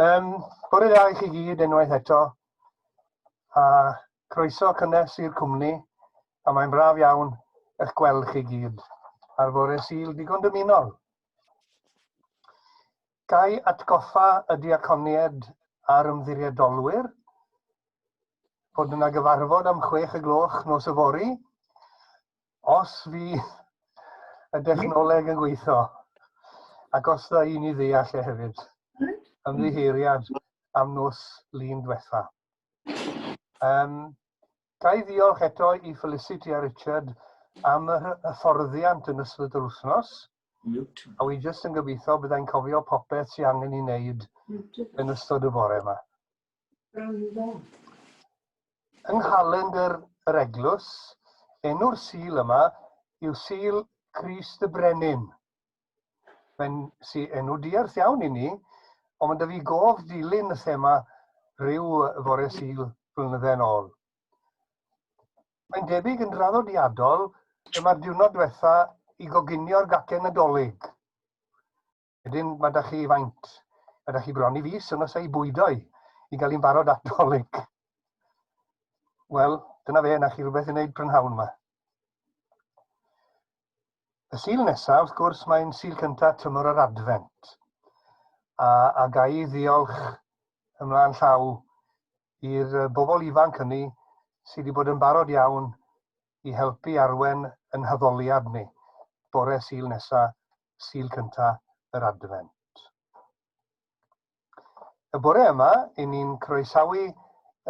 Um, bore da i chi gyd unwaith eto, a croeso cynnes i'r cwmni, a mae'n braf iawn eich gweld chi gyd ar fore Sul digon dymunol. Gai atgoffa y diaconied a'r ymddiriedolwyr bod yna gyfarfod am chwech y gloch nos yfory, Os fydd y dechnoleg yn gweithio, ac os dda i ni ddeall e hefyd, ymddiheuriad am nos lun diwetha. Um, ga i ddiolch eto i Felicity a Richard am yr hyfforddiant yn ystod yr wythnos. Mute. A wi jyst yn gobeithio byddai'n cofio popeth sy'n angen i wneud yn ystod y bore yma. Yng nghalendr yr eglwys, enw'r Sul yma yw Sul Crist y Brenin. Mae'n si enw diarth iawn i ni, ond mae 'da fi gof dilyn y thema rhyw fore Sul blynydde yn ôl. Mae'n debyg yn draddodiadol, dyma'r diwrnod diwetha i goginio'r gacen Nadolig. Wedyn mae da chi faint, mae da chi bron i fis yn os ei bwydo i, i gael i'n barod at Dolig. Wel, dyna fe, na chi rhywbeth i wneud prynhawn yma. Y Sul nesaf, wrth gwrs, mae'n Sul cyntaf tymor yr Adfent. A, a ga i ddiolch ymlaen llaw i'r bobl ifanc hynny sydd wedi bod yn barod iawn i helpu arwen yn haddoliad ni bore Sul nesa, Sul cynta yr Adfent. Y bore yma, i ni'n croesawu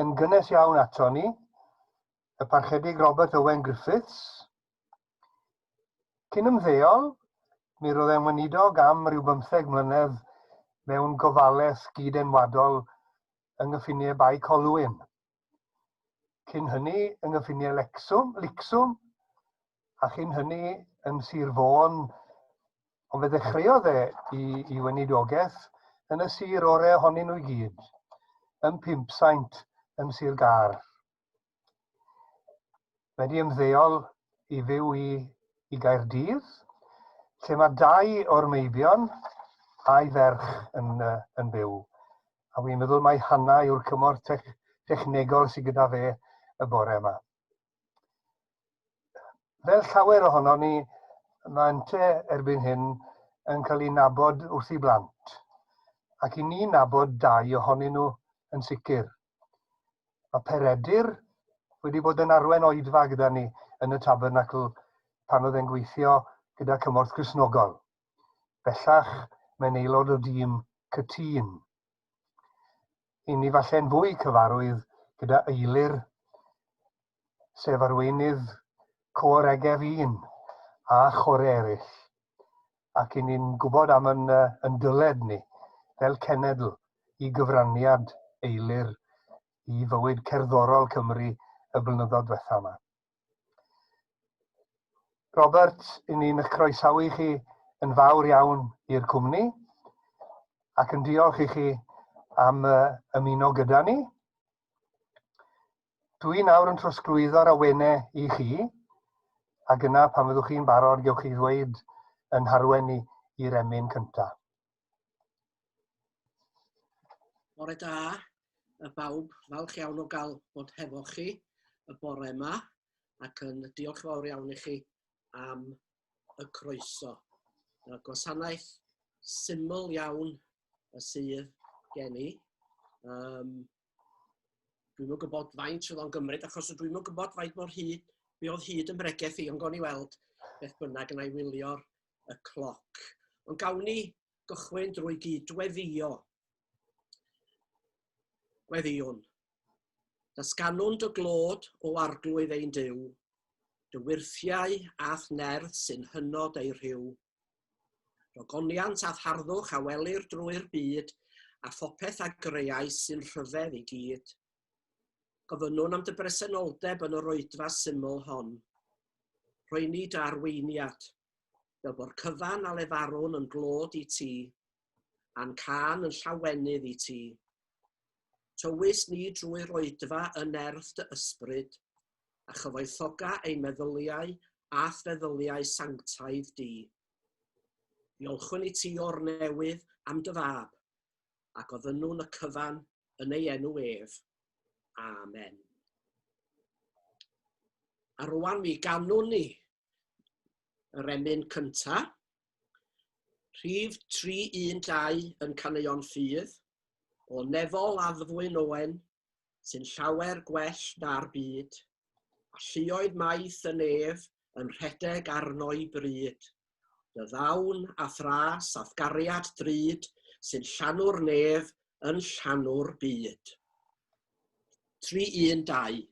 yn gynnes iawn ato ni, y Parchedig Robert Owen Griffiths. Cyn ymddeol, mi roedd e'n weinidog am ryw bymtheg mlynedd mewn gofalaeth gyd-enwadol yng nghyffiniau Bae Colwyn. Cyn hynny yng nghyffiniau Lecswm, Licswm, a chyn hynny yn Sir Fôn, ond fe ddechreuodd e i, i weinidogaeth yn y sir orau ohonyn nhw i gyd, yn Pumpsaint yn Sir Gâr. Mae wedi ymddeol i fyw i, i Gaerdydd, lle mae dau o'r meibion a'i ferch yn, uh, yn byw. A wi'n meddwl mai Hannah yw'r cymorth tech, technegol sydd gyda fe y bore yma. Fel llawer ohono ni, mae ynte erbyn hyn yn cael ei nabod wrth i blant. Ac i ni nabod dau ohonyn nhw yn sicr. Mae Peredur wedi bod yn arwen oedfa gyda ni yn y tabernacl pan oedd e'n gweithio gyda Cymorth Cristnogol. Bellach mae'n aelod o dîm Cytûn. I ni falle'n fwy cyfarwydd gyda Eilir, sef arweinydd Côr Egef Un a chorau eraill, ac i ni'n gwybod am yn, yn dyled ni, fel cenedl, i gyfraniad Eilir i fywyd cerddorol Cymru y blynyddoedd diwetha yma. Robert, i ni'n eich croesawu chi yn fawr iawn i'r cwmni ac yn diolch i chi am ymuno gyda ni. Dwi nawr yn trosglwyddo'r awenau i chi, ac yna pan fyddwch chi'n barod gewch chi ddweud yn harwen ni i'r emyn cyntaf. Bore da y bawb, falch iawn o gael bod hefo chi y bore yma ac yn diolch fawr iawn i chi am y croeso. Y gwasanaeth syml iawn y sydd gen i. Um, Dwi'm yn gwybod faint oedd o'n gymryd, achos dwi'm yn gwybod faint mor hyd, be oedd hyd yn bregeth i, ond gawn ni weld beth bynnag yna i wylio'r y cloc. Ond gawn ni gychwyn drwy gyd-weddïo. Gweddïwn. Datganwn dy glod o arglwydd ein Duw, dy wyrthiau a'th nerth sy'n hynod ei rhyw. Rhogoniant a'th harddwch a welir drwy'r byd, a phopeth a greais sy'n rhyfedd i gyd. Gofynnwn am dy bresenoldeb yn yr oedfa syml hon. Rhoi ni dy arweiniad, fel bo'r cyfan a lefarwn yn glod i ti, a'n cân yn llawenydd i ti. Tywys ni drwy'r oedfa yn nerth dy ysbryd, a chyfoethoga ein meddyliau a'th feddyliau sanctaidd di. Diolchwn i ti o'r newydd am dy fab. A gofynnwn y cyfan yn ei enw ef. Amen. A rwan mi ganwn ni yr emyn cynta. Rhif 312 yn Caneuon Ffydd, o nefol addfwyn Owen, sy'n llawer gwell na'r byd, a lluoedd maith y nef yn rhedeg arno'i bryd. Dy ddawn a thras a'th gariad drud sy'n llanw'r nef yn llanw'r byd. 312.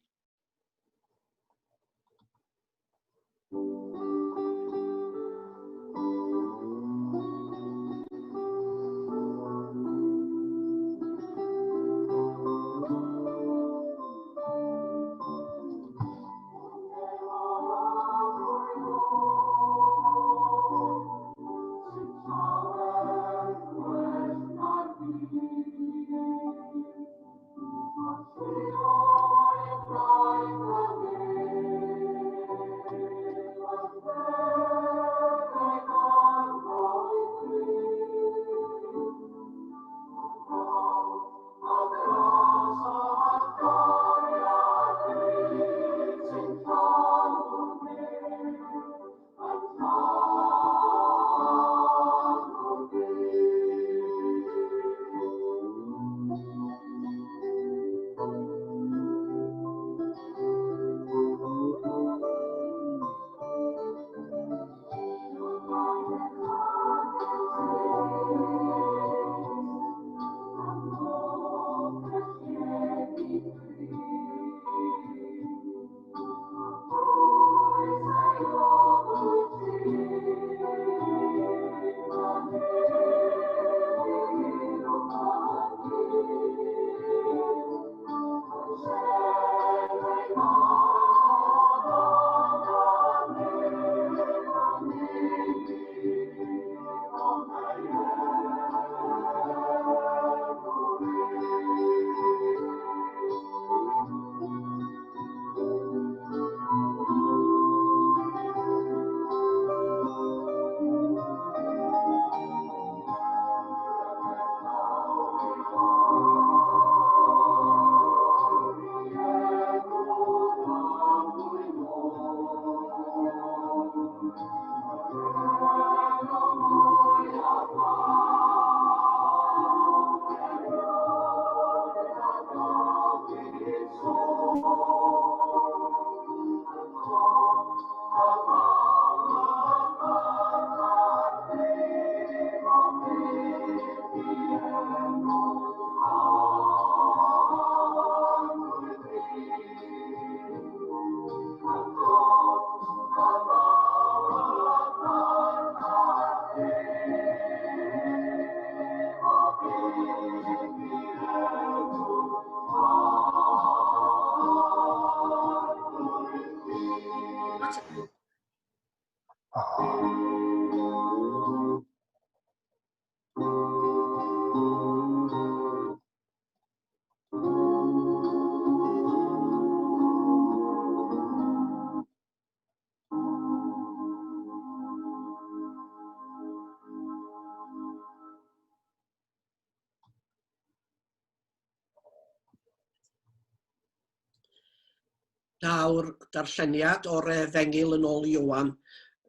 Nawr, darlleniad o'r Efengyl yn ôl Ioan,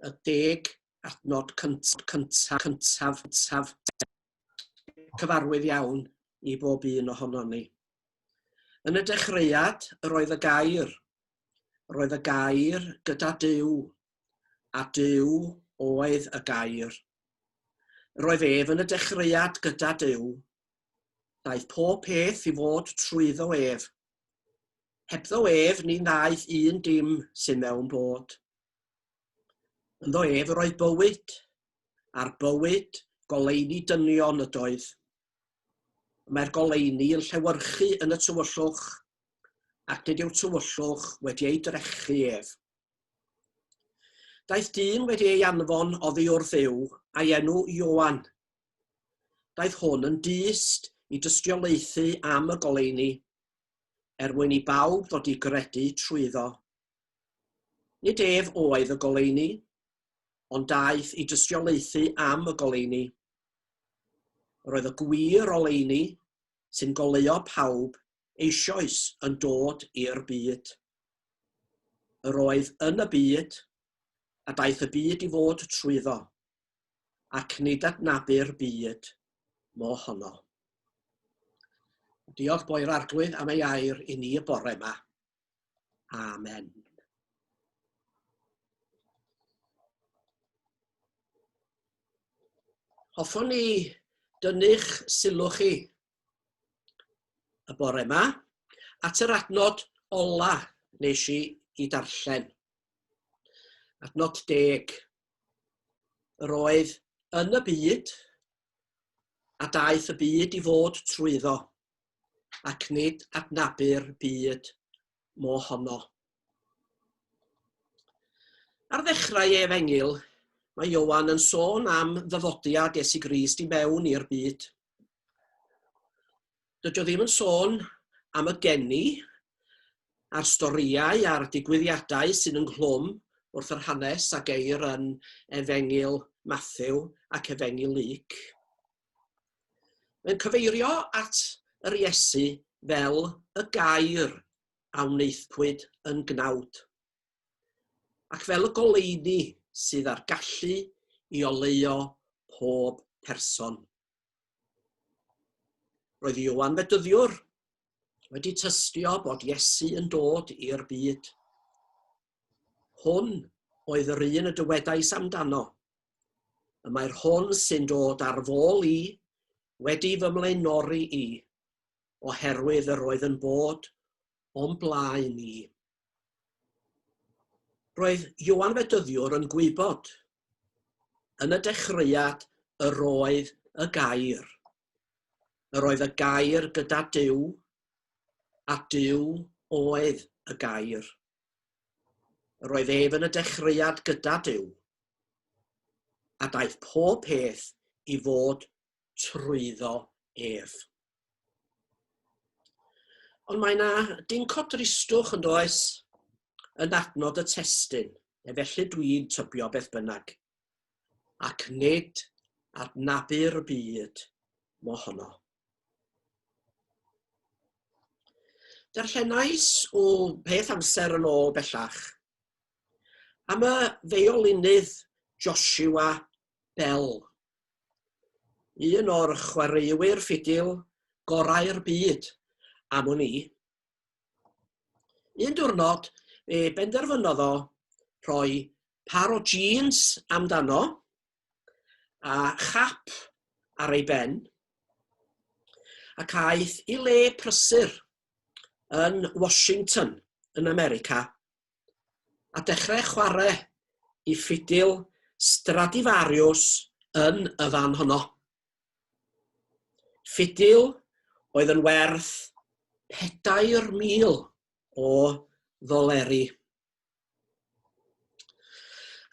y deg adnod cyntaf, cyntaf, cyntaf, cyntaf, cyfarwydd iawn i bob un ohonon ni. Yn y dechreuad, yr oedd y gair. Roedd y gair gyda Duw, a Duw oedd y gair. Roedd ef yn y dechreuad gyda Duw. Daeth pob peth i fod trwyddo ef. Hebddo ef ni wnaeth un dim sydd mewn bod. Ynddo ef yr oedd bywyd, a'r bywyd goleuni dynion ydoedd. Mae'r goleuni yn llewyrchu yn y tywyllwch, ac nid yw'r tywyllwch wedi ei drechu ef. Daeth dyn wedi ei anfon oddi wrth Dduw, a'i enw Ioan. Daeth hwn yn dyst i dystiolaethu am y goleuni, er mwyn i bawb ddod i gredu trwyddo. Nid ef oedd y goleuni, ond daeth i dystiolaethu am y goleuni. Yr oedd y gwir oleuni sy'n goleuo pawb eisoes yn dod i'r byd. Yr oedd yn y byd, a daeth y byd i fod trwyddo, ac nid adnabu'r byd mohono. Diolch boi'r Arglwydd am ei air i ni y bore yma. Amen. Hoffwn i dynnu'ch sylw chi y bore yma at yr adnod ola nes i i darllen. Adnod deg. Yr oedd yn y byd, a daeth y byd i fod trwyddo, ac nid adnabu'r byd mohono. Ar ddechrau ei efengyl, mae Ioan yn sôn am ddyfodiad Iesu Grist i mewn i'r byd. Dydy o ddim yn sôn am y geni, a'r storïau a'r digwyddiadau sydd ynghlwm wrth yr hanes a geir yn Efengyl Mathew ac Efengyl Luc. Mae'n cyfeirio at yr Iesu fel y gair a wnaethpwyd yn gnawd, ac fel y goleuni sydd â'r gallu i oleuo pob person. Roedd Ioan Fedyddiwr wedi tystio bod Iesu yn dod i'r byd. Hwn oedd yr un y dywedais amdano. Y mae'r hwn sy'n dod ar fôl i wedi fy mlaenori i, oherwydd yr oedd yn bod o'm blaen i. Roedd Ioan Fedyddiwr yn gwybod yn y dechreuad yr oedd y gair. Yr oedd y gair gyda Duw, a Duw oedd y gair. Yr oedd ef yn y dechreuad gyda Duw, a daeth pob peth i fod trwyddo ef. Ond mae yna dinc o dristwch yn does yn adnod y testun, neu felly dwi'n tybio beth bynnag, ac nid adnabu'r byd mohono. Darllenais o peth amser yn ôl bellach am y feiolinydd Joshua Bell, un o'r chwaraewyr ffidil gorau'r byd, am wn i. Un diwrnod, fe benderfynodd o rhoi par o jeans amdano a chap ar ei ben, ac aeth i le prysur yn Washington yn America a dechrau chwarae i ffidil Stradivarius yn y fan honno. Ffidil oedd yn werth 4,000 o ddoleri.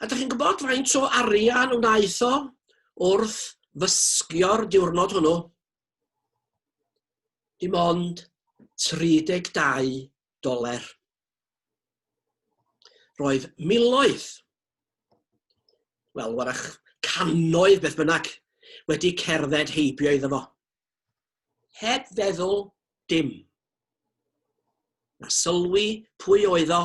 A dych chi'n gwybod faint o arian wnaeth o wrth fysgio'r diwrnod hwnnw? Dim ond 32 doler. Roedd miloedd, wel, warach cannoedd beth bynnag, wedi cerdded heibio iddo fo. Heb feddwl dim. Na sylwi pwy oedd o,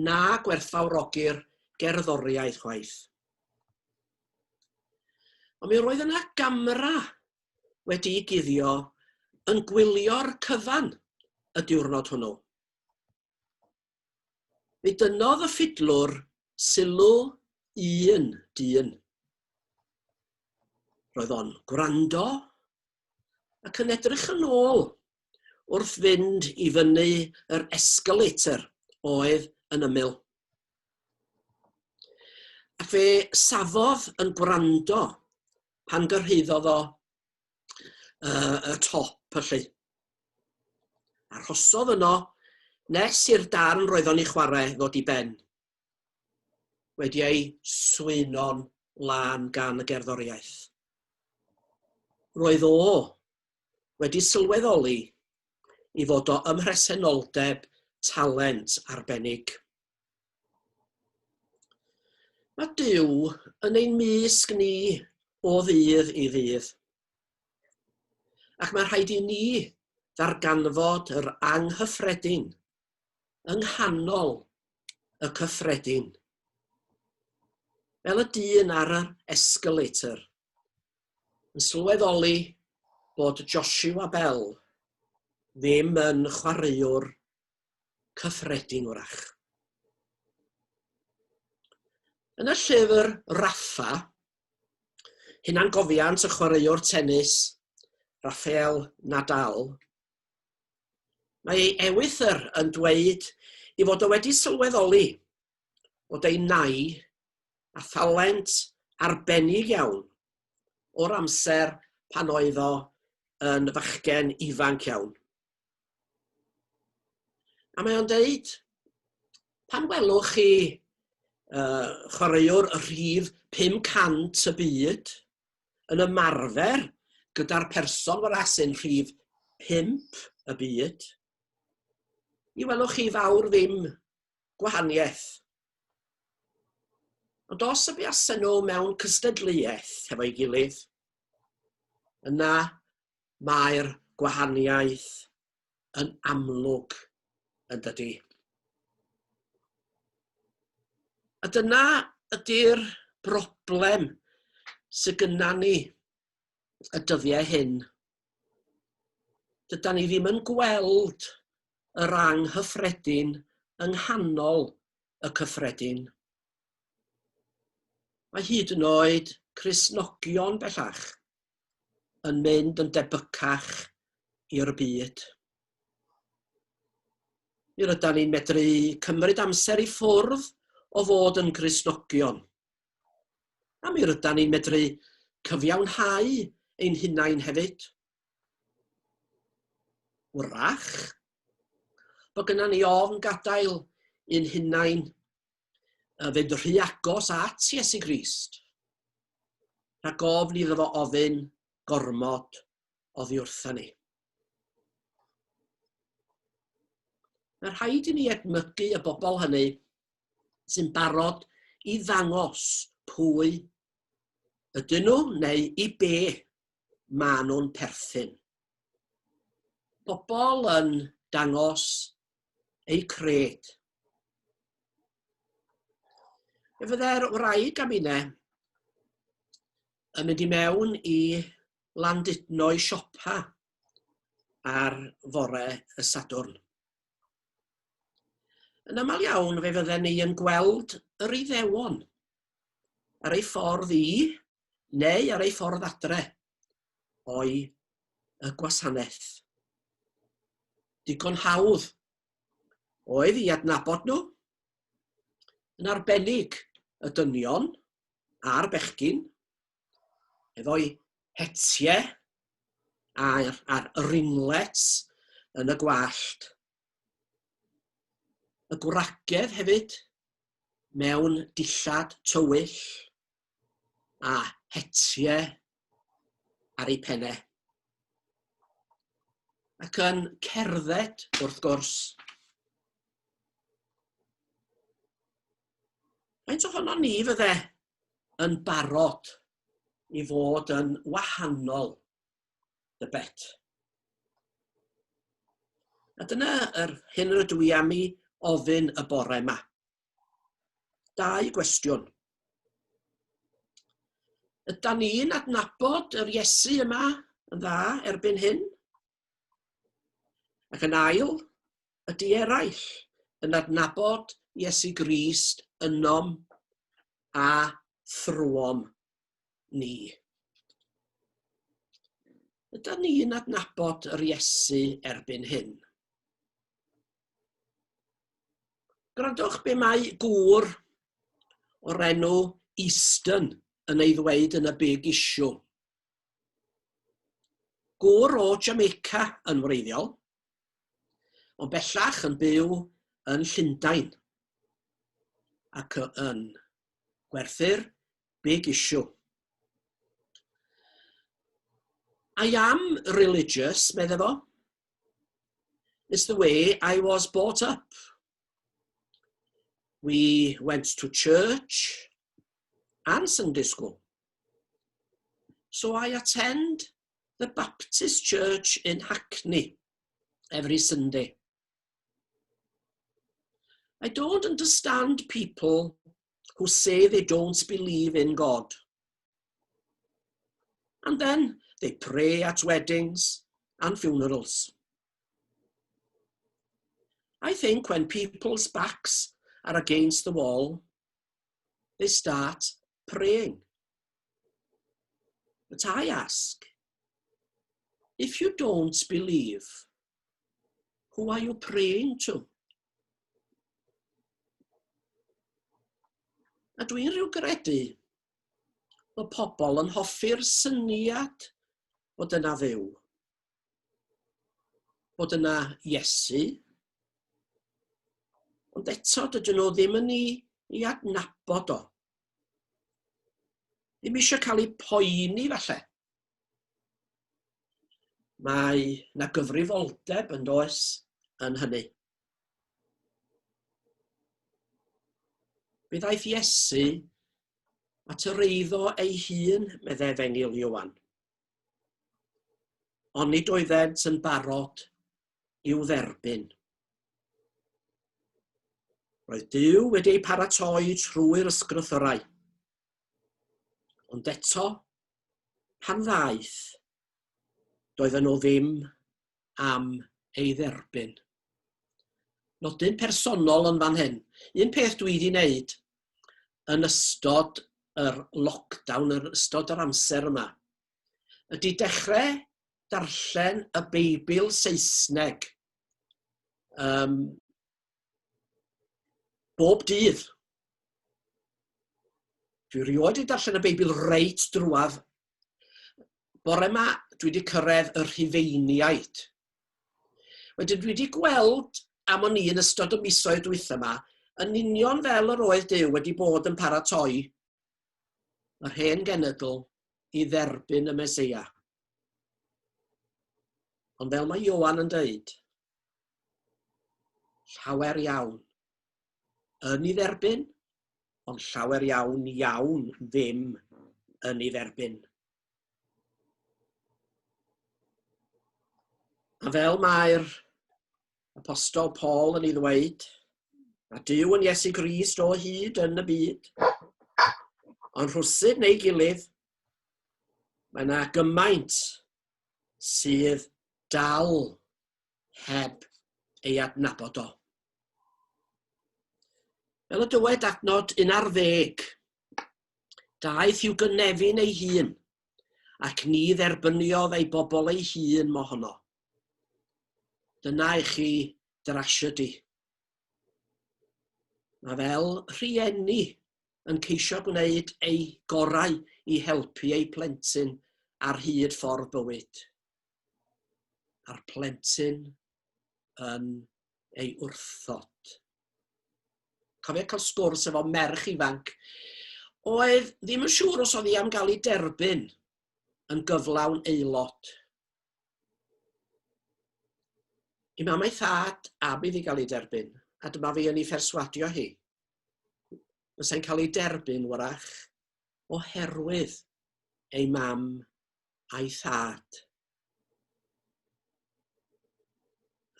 na gwerthfawrogi'r gerddoriaeth chwaith. Ond mi roedd yna gamera wedi'i guddio yn gwylio'r cyfan y diwrnod hwnnw. Mi dynnodd y ffidlwr sylw un dyn. Roedd o'n gwrando ac yn edrych yn ôl wrth fynd i fyny yr escalator oedd yn ymyl. Ac fe safodd yn gwrando pan gyrhaeddodd o y top felly. Arhosodd yno nes i'r darn roedd o'n ei chwarae ddod i ben, wedi ei swyno'n lân gan y gerddoriaeth. Roedd o wedi sylweddoli i fod o ym mhresenoldeb talent arbennig. Mae Duw yn ein mysg ni o ddydd i ddydd. Ac mae rhaid i ni ddarganfod yr anghyffredin yng nghanol y cyffredin. Fel y dyn ar yr escalator, yn sylweddoli bod Joshua Bell ddim yn chwaraewr cyffredin wrach. Yn y llyfr Rafa, hunangofiant y chwaraewr tennis Rafael Nadal, mae ei ewythr yn dweud ei fod o wedi sylweddoli bod ei nai a thalent arbennig iawn o'r amser pan oedd o yn fachgen ifanc iawn. A mae o'n deud, pan welwch chi chwaraewr y rhif 500 y byd yn ymarfer gyda'r person wrach sy'n rhif 5 y byd, mi welwch chi fawr ddim gwahaniaeth. Ond os y buasen nhw mewn cystadleuaeth hefo'i gilydd, yna mae'r gwahaniaeth yn amlwg, yn dydy? A dyna ydy'r broblem sydd gynna ni y dyddiau hyn. Dydan ni ddim yn gweld yr anghyffredin yng nghanol y cyffredin. Mae hyd yn oed Cristnogion bellach yn mynd yn debycach i'r byd. Mi rydan ni'n medru cymryd amser i ffwrdd o fod yn Gristnogion. A mi rydan ni'n medru cyfiawnhau ein hunain hefyd. Wrach bod gynna ni ofn gadael ein hunain a fynd rhy agos at Iesu Grist, rhag ofn iddo fo ofyn gormod oddi wrtha ni. Mae rhaid i ni edmygu y bobl hynny sy'n barod i ddangos pwy ydyn nhw neu i be maen nhw'n perthyn. Pobl yn dangos eu cred. Fe fydde'r wraig a minne yn mynd i mewn i Landudno i siopa ar fore y Sadwrn. Yn aml iawn fe fydden ni yn gweld yr Iddewon ar ei ffordd i neu ar ei ffordd adre o'i y gwasanaeth. Digon hawdd oedd i adnabod nhw, yn arbennig y dynion a'r bechgyn, efo'i hetiau a'r, a'r ringlets yn y gwallt. Y gwragedd hefyd mewn dillad tywyll a hetiau ar eu pennau. Ac yn cerdded, wrth gwrs. Faint ohono ni fydde yn barod i fod yn wahanol, dybed? A dyna yr hyn rydw i am i ofyn y bore yma. Dau gwestiwn. Ydan ni'n adnabod yr Iesu yma yn dda erbyn hyn? Ac yn ail, ydy eraill yn adnabod Iesu Grist ynom a thrwom ni? Ydan ni'n adnabod yr Iesu erbyn hyn? Gwrandwch be mae gŵr o'r enw Easton yn ei ddweud yn y Big Issue. Gŵr o Jamaica yn wreiddiol, ond bellach yn byw yn Llundain ac yn gwerthu'r Big Issue. I am religious, medde fo. It's the way I was brought up. We went to church and Sunday school. So I attend the Baptist Church in Hackney every Sunday. I don't understand people who say they don't believe in God. And then they pray at weddings and funerals. I think when people's backs are against the wall, they start praying. But I ask, if you don't believe, who are you praying to? A dwi'n rhyw gredu bod pobl yn hoffi'r syniad bod yna Dduw, bod yna Iesu, ond eto dydyn nhw ddim yn ei, ei adnabod o. Ddim eisiau cael eu poeni falle. Mae 'na gyfrifoldeb yn does yn hynny. Fe ddaeth Iesu at yr eiddo ei hun, meddai Efengyl Ioan. Ond nid oeddent yn barod i'w dderbyn. Roedd Duw wedi ei paratoi trwy'r ysgrythyrau. Ond eto, pan ddaeth, doedden nhw ddim am ei dderbyn. Nodyn personol yn fan hyn. Un peth dwi wedi wneud yn ystod yr lockdown, yn ystod yr amser yma, ydy dechrau darllen y Beibl Saesneg um, bob dydd. Dwi rioed wedi darllen y Beibl reit drwadd. Bore yma, dwi wedi cyrraedd y Rhufeiniaid. Wedyn dwi wedi gweld am o'n i yn ystod y misoedd dwytha yma, yn union fel yr oedd Duw wedi bod yn paratoi yr hen genedl i dderbyn y Meseia. Ond fel mae Ioan yn dweud, llawer iawn yn ei dderbyn, ond llawer iawn iawn ddim yn ei dderbyn. A fel mae'r Apostol Paul yn ei ddweud, a Duw yn Iesu Grist o hyd yn y byd, ond rhwsyd neu gilydd, mae yna gymaint sydd dal heb ei adnabod o. Fel y dywed adnod 11, daeth i'w gynefin ei hun, ac ni dderbyniodd ei bobl ei hun mohono. Dyna i chi drasiedi. Mae fel rhieni yn ceisio gwneud eu gorau i helpu eu plentyn ar hyd ffordd bywyd. A'r plentyn yn ei wrthod. Cofio cael sgwrs efo merch ifanc oedd ddim yn siŵr os oedd hi am gael ei derbyn yn gyflawn aelod. I mam a'i thad am iddi gael ei derbyn, a dyma fi yn ei pherswadio hi. Fysai'n cael ei derbyn wrach oherwydd ei mam a'i thad.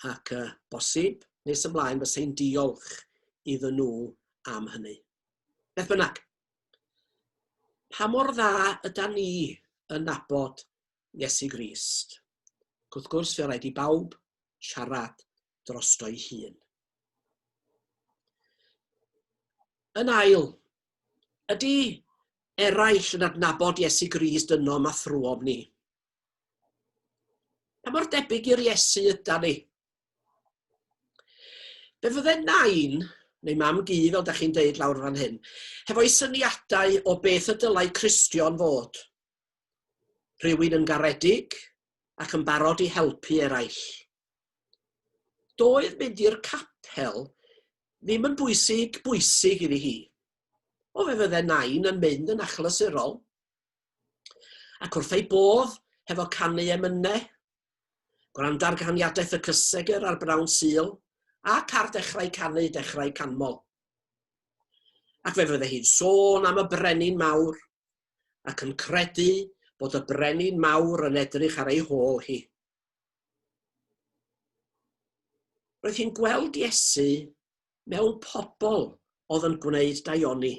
Ac uh, bosib, nes ymlaen fysai'n diolch iddyn nhw am hynny. Beth bynnag, pa mor dda yda ni yn nabod Iesu Grist? Ac wrth gwrs, fe raid i bawb siarad drosto'i hun. Yn ail, ydy eraill yn adnabod Iesu Grist yno a thrwodd ni? Pa mor debyg i'r Iesu yda ni? Fe fydde nain, neu mam gu fel da chi'n deud lawr fan hyn, hefo'i syniadau o beth y dylai Cristion fod. Rhywun yn garedig ac yn barod i helpu eraill. Doedd mynd i'r capel ddim yn bwysig bwysig iddi hi. O fe fydde nain yn mynd yn achlysurol. Ac wrth ei bodd hefo canu emynau, gwrando ar ganiadaeth y cysegr ar bnawn Sul, ac ar dechrau canu dechrau canmol. Ac fe fydde hi'n sôn am y brenin mawr, ac yn credu bod y brenin mawr yn edrych ar ei hôl hi. Roedd hi'n gweld Iesu mewn pobl oedd yn gwneud daioni.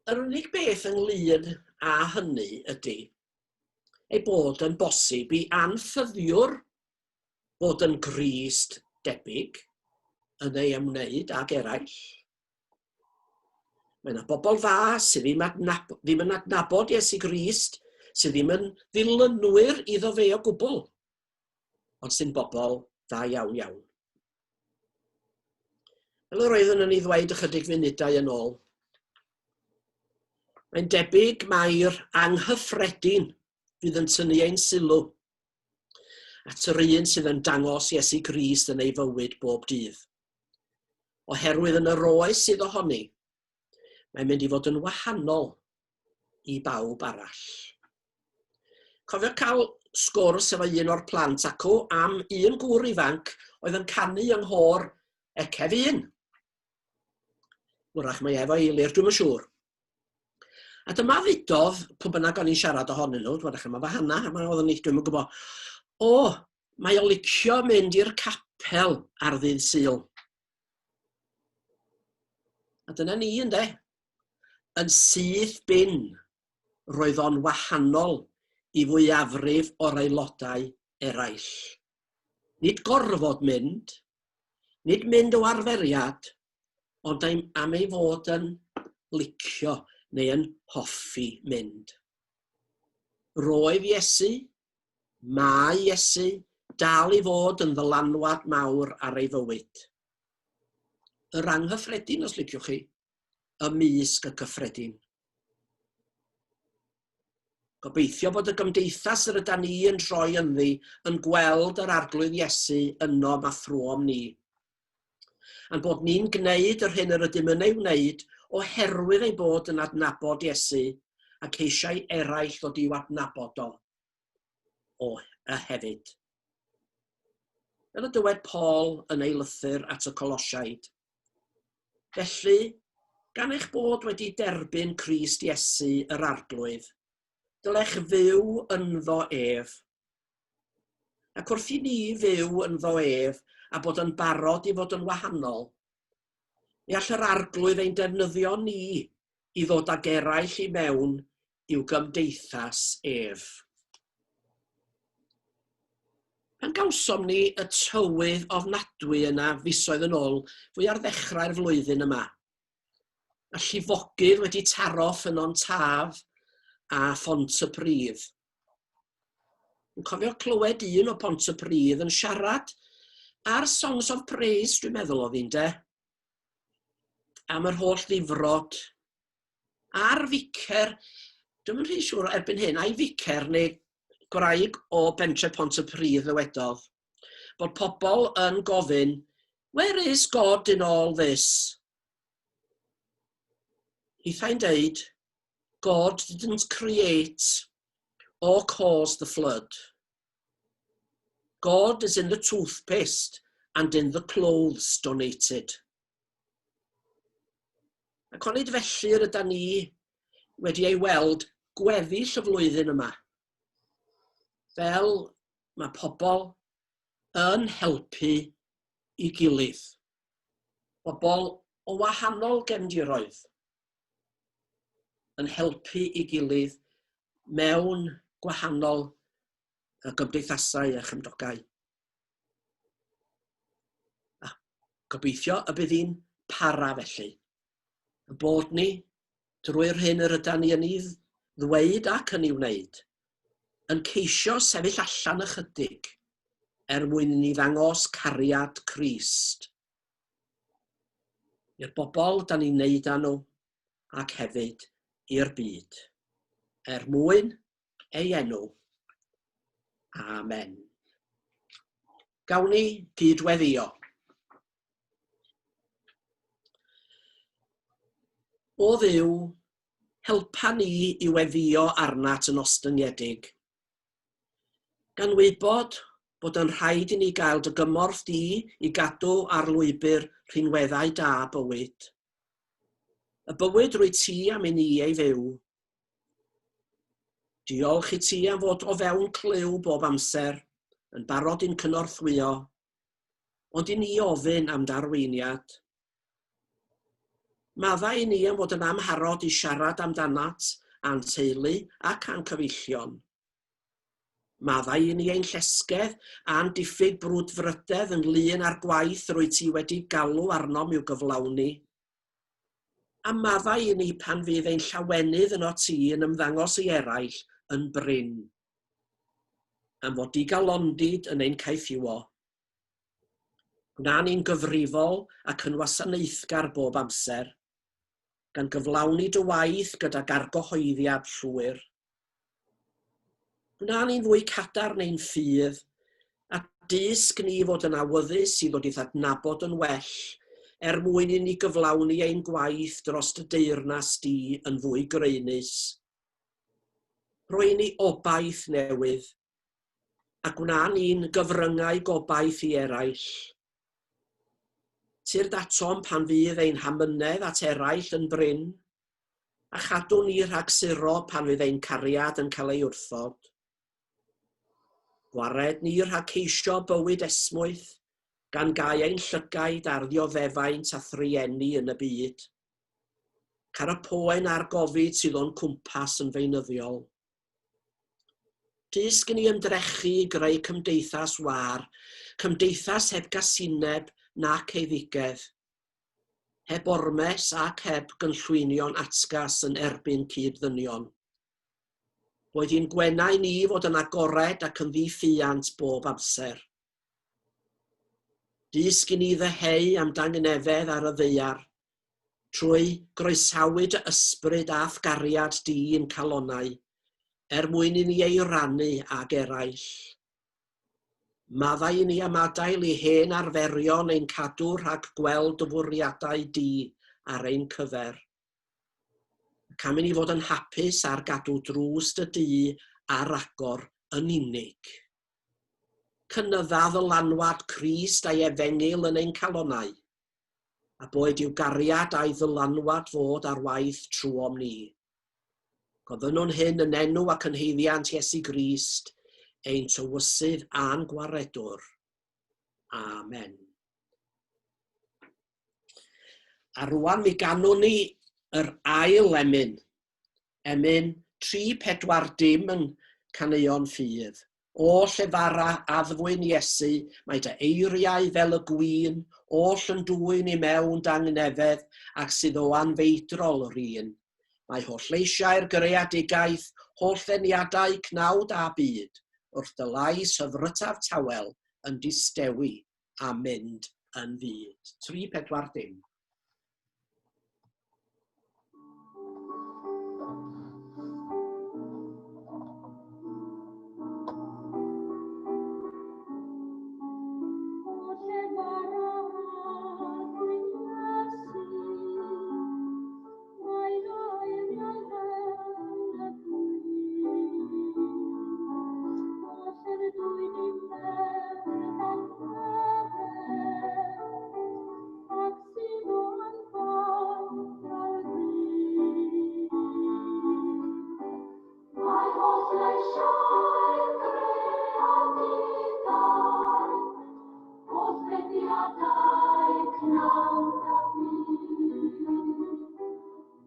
Yr unig beth ynglyn â hynny ydy ei bod yn bosib i anffyddiwr fod yn Grist debyg yn ei ymwneud ag eraill. Mae yna bobl dda sydd ddim, adnab ddim yn adnabod Iesu Grist, sydd ddim yn ddilynwyr iddo fe o gwbl, ond sy'n bobl dda iawn iawn. Fel yr oeddwn yn ei ddweud ychydig funudau yn ôl, mae'n debyg mai'r anghyffredin fydd yn tynnu ein sylw at yr un sydd yn dangos Iesu Grist yn ei fywyd bob dydd. Oherwydd yn yr oes sydd ohoni, mae'n mynd i fod yn wahanol i bawb arall. Cofio cael sgwrs efo un o'r plant acw am un gŵr ifanc oedd yn canu yng nghôr Ecef Un. Wrach mae efo Eilir, dwi'm yn siŵr. A dyma ddudodd, pwy bynnag o'n i'n siarad ohonyn nhw, dwi'n dechrau, mae fy Hana, mae oeddwn i, dwi'm yn gwybod, o, mae o licio mynd i'r capel ar ddydd Sul. A dyna ni, ynde? Yn syth bin, roedd o'n wahanol i fwyafrif o'r aelodau eraill. Nid gorfod mynd, nid mynd o arferiad, ond am ei fod yn licio neu yn hoffi mynd. Roedd Iesu, mae Iesu, dal i fod yn ddylanwad mawr ar ei fywyd. Yr anghyffredin, os liciwch chi, ymysg y cyffredin. Gobeithio bod y gymdeithas yr yda ni yn troi ynddi yn gweld yr Arglwydd Iesu ynom a thrwom ni. A'n bod ni'n gwneud yr hyn yr ydym yn ei wneud oherwydd ein bod yn adnabod Iesu ac eisiau eraill ddod i'w adnabod o, o y hefyd. Fel y dywed Paul yn ei lythyr at y Colosiaid, Felly, gan eich bod wedi derbyn Crist Iesu yr Arglwydd, dylech fyw ynddo ef. Ac wrth i ni fyw ynddo ef a bod yn barod i fod yn wahanol, mi all yr Arglwydd ein defnyddio ni i ddod ag eraill i mewn i'w gymdeithas ef. Pan gawsom ni y tywydd ofnadwy yna fisoedd yn ôl, fwy ar ddechrau'r flwyddyn yma, a llifogydd wedi taro Ffynnon Taf a Phontypridd. Yn cofio clywed un o Pontypridd yn siarad ar Songs of Praise, dwi'n meddwl oedd hi'n de, am yr holl ddifrod a'r ficer, dwi'm yn rhy siŵr erbyn hyn, ai ficer neu gwraig o bentre Pontypridd ddywedodd bod pobl yn gofyn, where is God in all this? Hithau'n deud, God didn't create or cause the flood. God is in the toothpaste and in the clothes donated. Ac onid felly yr yda ni wedi ei weld gweddill y flwyddyn yma? Fel mae pobl yn helpu i gilydd. Pobl o wahanol gefndiroedd yn helpu i gilydd mewn gwahanol gymdeithasau a chymdogau. A gobeithio y bydd hi'n para felly. Y bod ni, drwy'r hyn yr ydan ni yn ei ddweud ac yn ei wneud, yn ceisio sefyll allan ychydig er mwyn i ni ddangos cariad Crist i'r bobl da ni'n wneud â nhw ac hefyd i'r byd, er mwyn ei enw. Amen. Gawn ni gyd-weddïo. O Dduw, helpa ni i weddïo arnat yn ostyngedig. Gan wybod bod yn rhaid i ni gael dy gymorth di i gadw ar lwybr rhinweddau da bywyd. Y bywyd rwy ti am i ni ei fyw. Diolch i ti am fod o fewn clyw bob amser, yn barod i'n cynorthwyo, ond i ni ofyn am darweiniad. Maddau i ni am fod yn amharod i siarad amdanat, a'n teulu ac a'n cyfeillion. Maddau i ni ein llesgedd a'n diffyg brwdfrydedd ynglyn â'r gwaith rwy ti wedi galw arnom i'w gyflawni. A maddau i ni pan fydd ein llawenydd yno ti yn ymddangos i eraill yn brin. Am fod digalondid yn ein caethiwo. Gwna ni'n gyfrifol ac yn wasanaethgar bob amser, gan gyflawni dy waith gydag argyhoeddiad llwyr. Gwna ni'n fwy cadarn ein ffydd, a dysg ni fod yn awyddus i ddod i'th adnabod yn well, er mwyn i ni gyflawni ein gwaith dros dy deyrnas di yn fwy graenus. Rhoi ni obaith newydd, a gwna ni'n gyfryngau gobaith i eraill. Tyrd atom pan fydd ein hamynedd at eraill yn brin, a chadw ni rhag suro pan fydd ein cariad yn cael ei wrthod. Gwared ni rhag ceisio bywyd esmwyth, gan gau ein llygaid ar ddioddefaint a thrueni yn y byd. Car y poen a'r gofid sydd o'n cwmpas yn feunyddiol. Dysg i ni ymdrechu i greu cymdeithas wâr, cymdeithas heb gasineb nac eiddigedd, heb ormes ac heb gynllwynion atgas yn erbyn cyd-ddynion. Boed i'n gwenau ni fod yn agored ac yn ddi-ffuant bob amser. Dysg i ni ddyheu am dangnefedd ar y ddaear, trwy groesawu dy ysbryd a'th gariad di i'n calonnau, er mwyn i ni ei rannu ag eraill. Maddau i ni am adael i hen arferion ein cadw rhag gweld dy fwriadau di ar ein cyfer. Ac am i ni fod yn hapus ar gadw drws dy dŷ ar agor yn unig. Cynydda ddylanwad Crist a'i efengyl yn ein calonnau, a boed i'w gariad a'i ddylanwad fod ar waith trwom ni. Gofynnwn hyn yn enw ac yn haeddiant Iesu Grist, ein tywysydd a'n gwaredwr. Amen. A rwan mi ganwn ni yr ail emyn, emyn 3 4 0 yng Caneuon Ffydd. O llefara addfwyn Iesu, mae dy eiriau fel y gwin, oll yn dwyn i mewn dangnefedd ac sydd o anfeidrol yr un. Mae holl leisiau'r greadigaeth, holl ddeniadau cnawd a byd, wrth dy lais hyfrytaf tawel yn distewi a mynd yn fud. 3, 4, dim. O llefara addfwyn Iesu, mae dy eiriau fel y gwin, oll yn dwyn i mewn dangnefedd, ac sydd o anfeidrol rin. Mae holl leisiau'r greadigaeth, holl ddeniadau cnawd a byd, wrth dy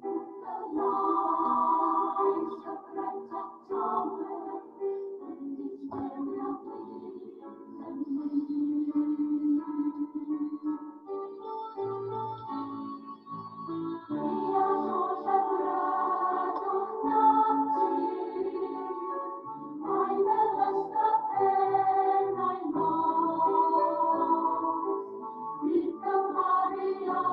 lais hyfrytaf tawel, yn distewi a mynd yn fud. Deall oll hyfrydwch natur, a'i melystra pennau mas, nid gymharu â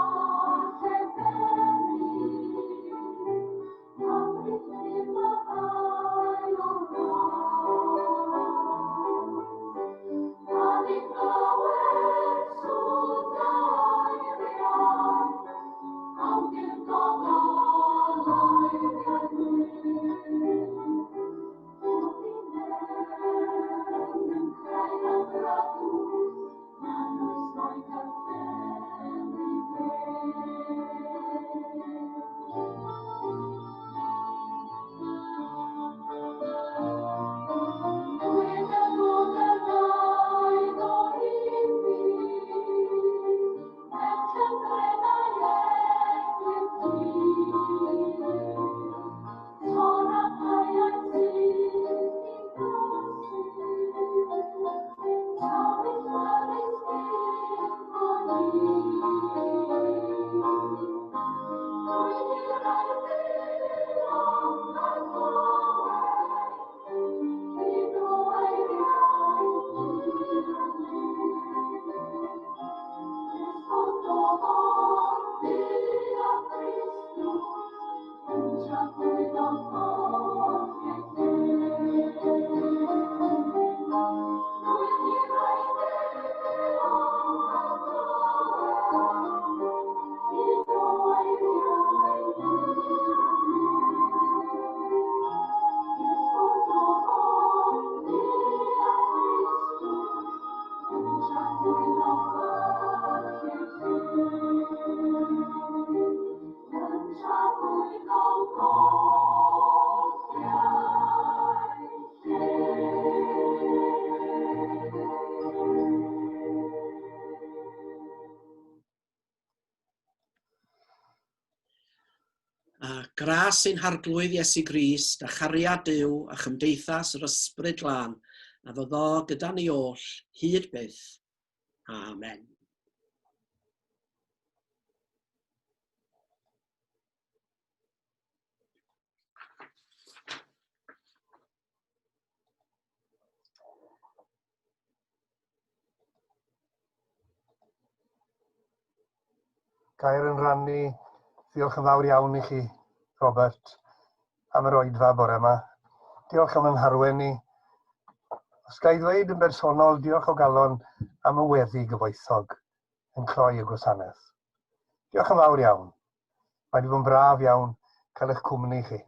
Gras ein Harglwydd Iesu Grist a chariad Duw a chymdeithas yr Ysbryd Glân a fyddo gyda ni oll hyd byth. Amen. Gair yn rhannu. Diolch yn fawr iawn i chi, Robert, am yr oedfa bore yma. Diolch am yn harwen ni. Os ga i ddweud yn bersonol, diolch o galon am y weddi gyfoethog yn cloi y gwasanaeth. Diolch yn fawr iawn. Mae wedi bod yn braf iawn cael eich cwmni chi.